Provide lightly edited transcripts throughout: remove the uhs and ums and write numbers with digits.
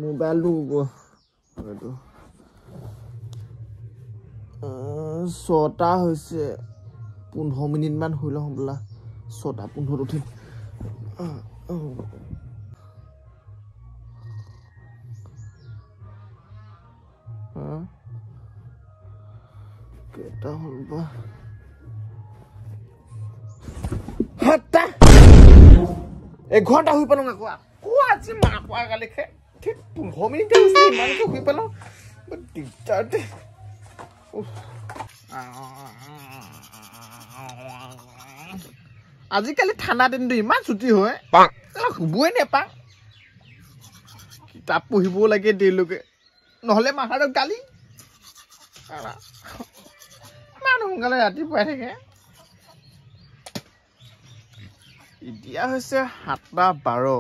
মোবাইলটো এইটো 6টা হৈছে, 15 মিনিটমান শুই লওঁ বোলা। 6:15 উঠিম। কেইটা হ'ল বা? 7টা। এঘণ্টা শুই পালোঁ আকৌ। আকৌ আজি মা কোৱা গালি খাই ঠিক 15 মিনিটে হৈছে, ইমানকে শুই পালোঁ, দিগদাৰ দেই। আজিকালি ঠাণ্ডা দিনটো ইমান ছুটি হয়, শুবই নেপাওঁ। কিতাপ পঢ়িবও লাগে দেৰিলৈকে, নহ'লে মাহঁতক গালি। ইমান সোনকালে ৰাতিপুৱাই থাকে। এতিয়া হৈছে 7:12।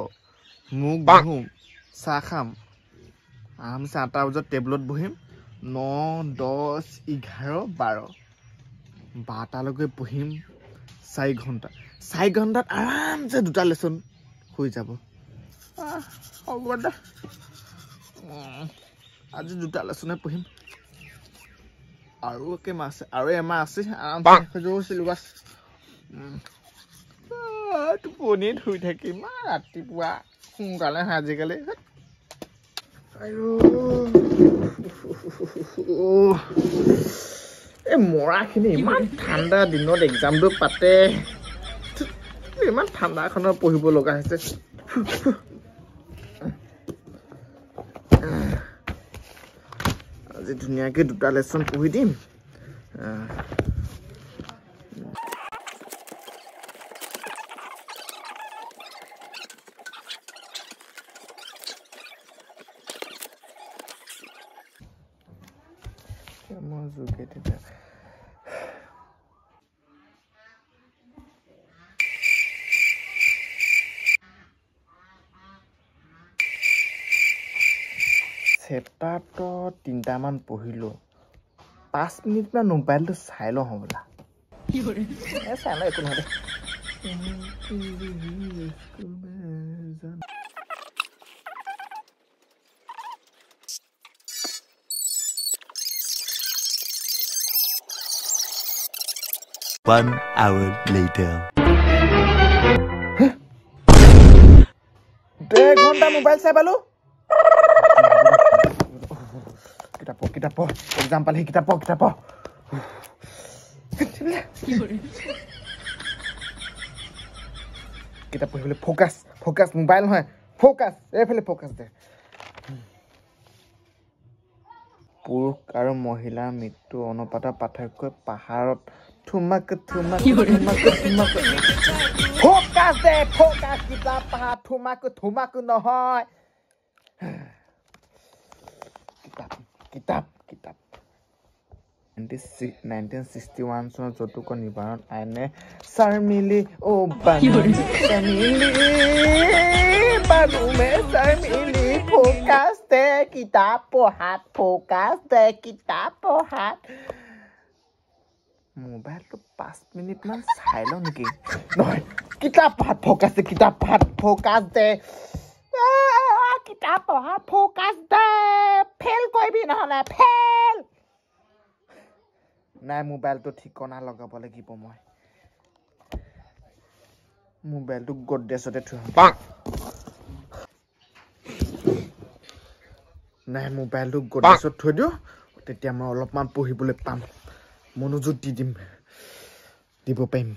মুখ ধুম, চাহ খাম, আৰামছে 8টা বজাত টেবুলত বহিম। 9, 10, 11, 12, 12টালৈকে পঢ়িম। 4 ঘণ্টা, 4 ঘণ্টাত আৰামছে 2টা লেচন হৈ যাব। হ'ব দে, আজি 2টা লেচনে পঢ়িম। আৰু কেইমাহ আছে? আৰু এমাহ আছে, আৰামছে হৈ যাব চিলেবাছ। টোপনিত শুই থাকিম ৰাতিপুৱা সোনকালে হয় আজিকালি। আৰু এই মৰাখিনি ইমান ঠাণ্ডা দিনত এক্সামটো পাতে, ইমান ঠাণ্ডাখনত পঢ়িব লগা হৈছে। আজি ধুনীয়াকৈ 2টা লেচন পঢ়ি দিম। মই যোগেদি চেপ্টাৰটো 3টামান পঢ়িলোঁ, 5 মিনিটমান মোবাইলটো চাই লওঁ হ'বলা। চাই লওঁ, একো নহয় দে। One hour later. 1.5 ঘণ্টা মোবাইল চাই পালো। কিতাপ পঢ়, কিতাপ পঢ়, এক্সাম পালেহি, কিতাপ পঢ়, কিতাপ পঢ়। কিতাপ পঢ়িবলৈ ফ'কাছ, ফ'কাছ, মোবাইল নহয়, ফ'কাছ, এইফালে ফ'কাছ দে। পুৰুষ আৰু মহিলাৰ মৃত্যু অনুপাতৰ পাৰ্থক্য পাহাৰত থুমাক থুমাক থুমাক থুমাক। ফ'কাছ দে, ফ'কাছ, কিতাপ পাহাৰ থুমাক থুমাক নহয়। কিতাপ, কিতাপ, কিতাপ। 1961 চনত যৌতুক নিবাৰণ আইনে চাৰমিলি অ' চাৰমিলি বানুমে চাৰমিলি। ফ'কাছ দে, কিতাপ পঢ়াত ফ'কাছ দে, কিতাপ পঢ়াত। মোবাইলটো 5 মিনিটমান চাই লওঁ নেকি? নহয়, কিতাপ পঢ়াত ফ'কাছ দে, কিতাপ পঢ়াত ফ'কাছ দে, কিতাপ পঢ়াত ফ'কাছ দে। ফেইল কৰিবি নহ'লে, ফেইল। নাই, মোবাইলটো ঠিকনা লগাব লাগিব। মই মোবাইলটো গডৰেজতে থৈ আহোঁ। নাই, মোবাইলটো গডৰেজত থৈ দিওঁ, তেতিয়া মই অলপমান পঢ়িবলৈ পাম, মনোযোগ দি দিম, দিব পাৰিম।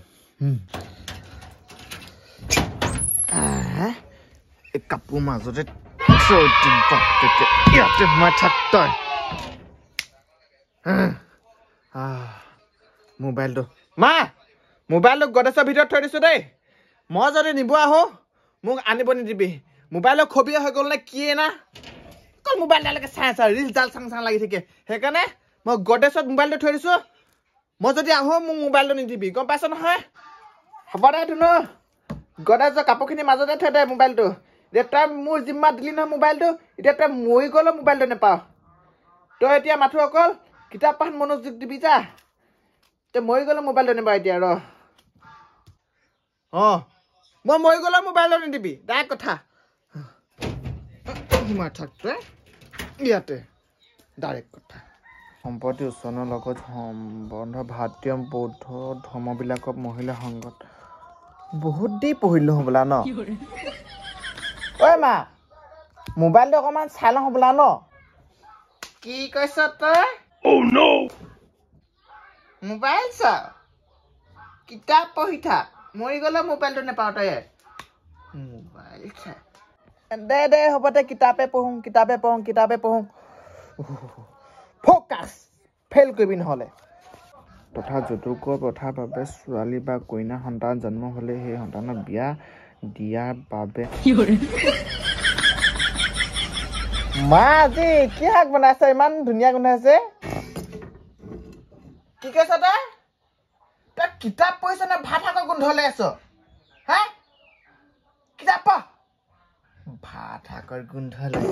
এই কাপোৰ মাজতে থৈ দিম, ইয়াতে সোমাই থাক তই। মোবাইলটো, মা, মোবাইলটো গডৰেজৰ ভিতৰত থৈ দিছোঁ দেই। মই যদি নিব আহোঁ মোক আনিব নিদিবি। মোবাইলৰ খবিয়া হৈ গ'ল নে কিয়ে না, অকল মোবাইলডালৈকে চাই আছা, ৰিলচডাল চাং চাং লাগি থাকে। সেইকাৰণে মই গডৰেজত মোবাইলটো থৈ দিছোঁ। মই যদি আহোঁ মোক মোবাইলটো নিদিবি, গম পাইছ নহয়? হ'ব দে ধুনু, গডৰেজৰ কাপোৰখিনিৰ মাজতে থৈ দে মোবাইলটো। এতিয়া তই মোৰ জিম্মাত দিলি নহয় মোবাইলটো, এতিয়া তই মৰি গ'লেও মোবাইলটো নেপাৱ। তই এতিয়া মাথো অকল কিতাপ পাঠ মনোযোগ দিবি, যা। তই মৰি গ'লেও মোবাইলটো নেপাৱ এতিয়া। ৰ। অঁ, মই মৰি গ'লেও মোবাইলটো নিদিবি, ডাইৰেক্ট কথা। সোমাই থাক তই ইয়াতে, ডাইৰেক্ট কথা। সম্পত্তি উচ্চনৰ লগত সম্বন্ধ ভাৰতীয় বৌদ্ধ ধৰ্মবিলাকক মহিলা সংগত বহুত দেৰি পঢ়িলোঁ হ'বলা ন? ঐ মা, মোবাইলটো অকণমান চাই লওঁ হ'বলা ন? কি কৈছ তই? মোবাইল চাও, কিতাপ পঢ়ি থাক, মৰি গ'লেও মোবাইলটো নেপাওঁ তই। মোবাইল চাই দে দে, হ'ব দে, কিতাপে পঢ়োঁ, কিতাপে পঢ়োঁ, কিতাপে পঢ়োঁ। ফ'কাছ, ফেইল কৰিবি নহ'লে। তথা যৌতুকৰ প্ৰথাৰ বাবে ছোৱালী বা কন্যা সন্তান জন্ম হ'লে সেই সন্তানক বিয়া দিয়াৰ বাবে। মা, আজি কি শাক বনাইছে? ইমান ধুনীয়া গোন্ধাইছে। কি কৈছ তই? তই কিতাপ পঢ়িছ নে ভাত শাকৰ গোন্ধ লৈ আছ? হা, কিতাপ পঢ়, ভাত শাকৰ গোন্ধ লৈ।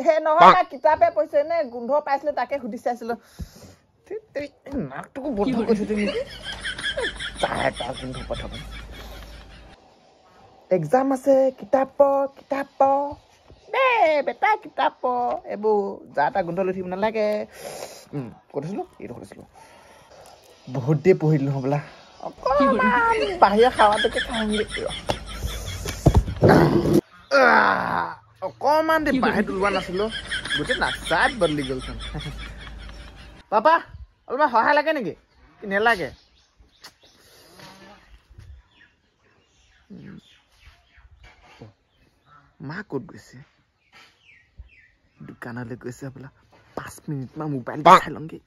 হে নহয় মা, কিতাপে পঢ়িছে নে গোন্ধ পাইছিলে তাকে সুধি চাইছিলো। নাকটোকো বন্ধ কৰি থৈ নেকি? তাৰ গোন্ধ পঠাব। এক্সাম আছে, কিতাপ পঢ়, কিতাপ পঢ় দে বেটা, কিতাপ পঢ়। এইবোৰ যা তা গোন্ধ লৈ থাকিব নালাগে। ক'ত আছিলো? এইটো আছিলো। বহুত দেৰি পঢ়িলোঁ হ'বলা, অকণমান বাহিৰৰ খাৱাটোকে খাওঁগৈ। অকণমান দেৰি বাহিৰত ওলোৱা নাছিলোঁ, গোটেই নাক চাত বদলি গ'লচোন। পাপা, অলপমান সহায় লাগে নেকি? কি নেলাগে? মা ক'ত গৈছে? দোকানলৈ গৈছে হ'বলা। 5 মিনিটমান মোবাইল চাই লওঁগৈ।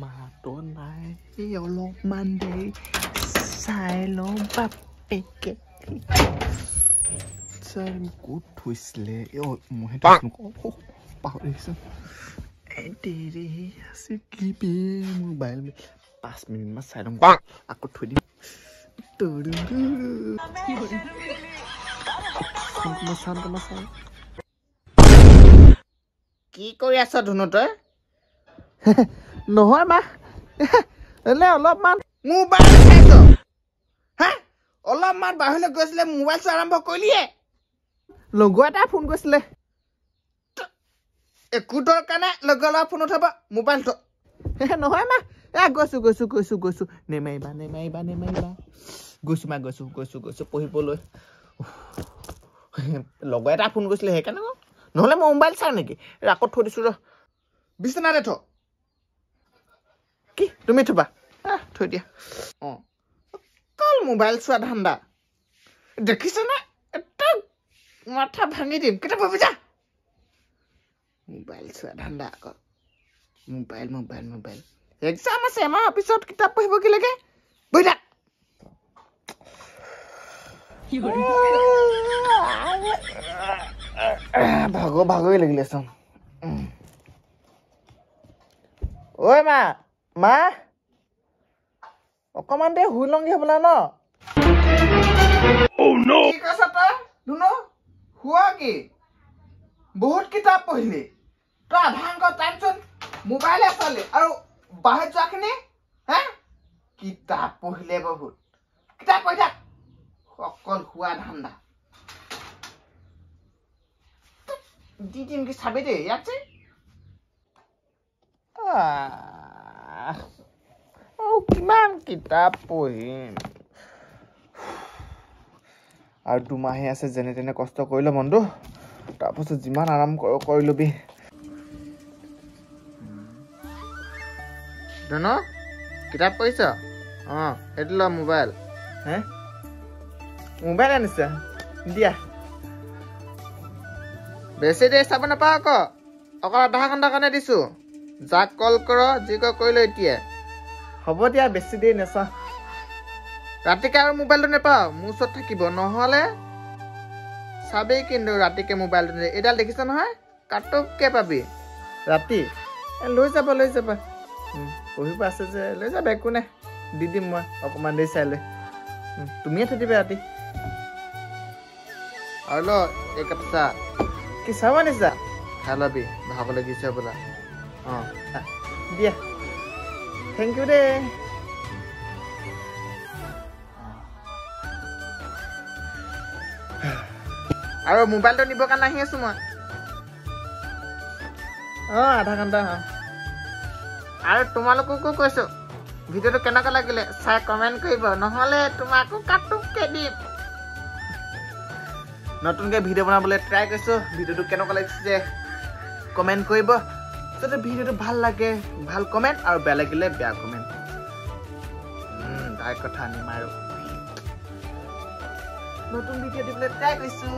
মাতো নাই, অলপমান দেৰি চাই লওঁ। বাপেকে ক'ত থৈছিলে? মইহে পাহৰিছোঁ। দেৰি আছে কি মোবাইল, 5 মিনিটমান চাই লওঁ, আকৌ থৈ দিম। কি কৰি আছ ধুনু তই? নহয় মা, এনে অলপমান মোবাইল চাইছ। হা, অলপমান বাহিৰলৈ গৈছিলে, মোবাইল চোৱা আৰম্ভ কৰিলিয়ে। লগৰ এটাই ফোন কৰিছিলে, একো দৰকাৰ নাই লগৰ লগত ফোন উঠাব, মোবাইলটো। নহয় মা, এ গৈছো গৈছো গৈছো গৈছো, নেমাৰিবা নেমাৰিবা নেমাৰিবা, গৈছো মা, গৈছো গৈছো গৈছো পঢ়িবলৈ। লগৰ এটা ফোন কৰিছিলে সেইকাৰণে, নহ'লে মই মোবাইল চাওঁ নেকি? আকৌ থৈ দিছোঁ ৰ, বিচনাতে থ। কি তুমি থবা? থৈ দিয়া। অঁ, অকল মোবাইল চোৱা ধান্দা দেখিছনে? একদম মাথা ভাঙি দিম, কেতিয়া পাবি যা। মোবাইল চোৱা ধান্দা আকৌ, মোবাইল মোবাইল মোবাইল। এক্সাম আছে এমাহৰ পিছত, কিতাপ পঢ়িব কি লাগে? বহি থাক। ভাগৰ ভাগৰি লাগিলেচোন। ঐ মা, মা অকণমান দেৰি শুই লওঁগৈ হ'বলা ন? কি কৈছ তই ধুনু? শুৱা কি? বহুত কিতাপ পঢ়িলি তই, আধা অংক টাইমচোন মোবাইলে চালি, আৰু বাহিৰত যোৱাখিনি হে কিতাপ পঢ়িলে বহুত। কিতাপ পঢ়ি থাক, অকল শোৱা ধান্দা। দি দিম কি চাবি দেই ইয়াত যে। কিমান কিতাপ পঢ়িম আৰু, দুমাহে আছে, যেনে তেনে কষ্ট কৰি ল বন্ধু, তাৰপাছত যিমান আৰাম কৰি ল'বি। ধুনু, কিতাপ পঢ়িছ? অঁ, এইটো ল মোবাইল। হে, মোবাইল আনিছা? দিয়া, বেছি দেৰি চাব নাপাওঁ আকৌ, অকল আধা ঘণ্টাৰ কাৰণে দিছোঁ। যাক কল কৰ, যি কৰ কৰি ল এতিয়া। হ'ব দিয়া, বেছি দেৰি নাচাওঁ। ৰাতিকে আৰু মোবাইলটো নেপাওঁ, মোৰ ওচৰত থাকিব, নহ'লে চাবি কিন্তু ৰাতিকে মোবাইলটো। এইডাল দেখিছ নহয়, কাটুককে পাবি ৰাতি। লৈ যাবা, লৈ যাবা, পঢ়িব আছে যে, লৈ যাবা, একো নাই, দি দিম মই অকণমান দেৰি চাই লৈ। তুমিয়ে থৈ দিবা ৰাতি। আৰু ল একাপ চাহ। কি চাহ বনাইছা? খাই লবি, ভাগৰ লাগিছে বোলা। অঁ দিয়া। Thank U দেই। আৰু মোবাইলটো নিবৰ কাৰণে আহি আছোঁ মই। অঁ, আধা ঘণ্টা। অঁ, আৰু তোমালোককো কৈছোঁ, ভিডিঅ'টো কেনেকুৱা লাগিলে চাই কমেণ্ট কৰিব, নহ'লে তোমাকো কাটোকে দিম। নতুনকৈ ভিডিঅ' বনাবলৈ ট্ৰাই কৰিছোঁ। ভিডিঅ'টো কেনেকুৱা লাগিছে কমেণ্ট কৰিব। যদি ভিডিঅ'টো ভাল লাগে ভাল কমেণ্ট, আৰু বেয়া লাগিলে বেয়া কমেণ্ট। তাৰ কথা আনিম। আৰু নতুন ভিডিঅ' দিবলৈ ট্ৰাই কৰিছোঁ।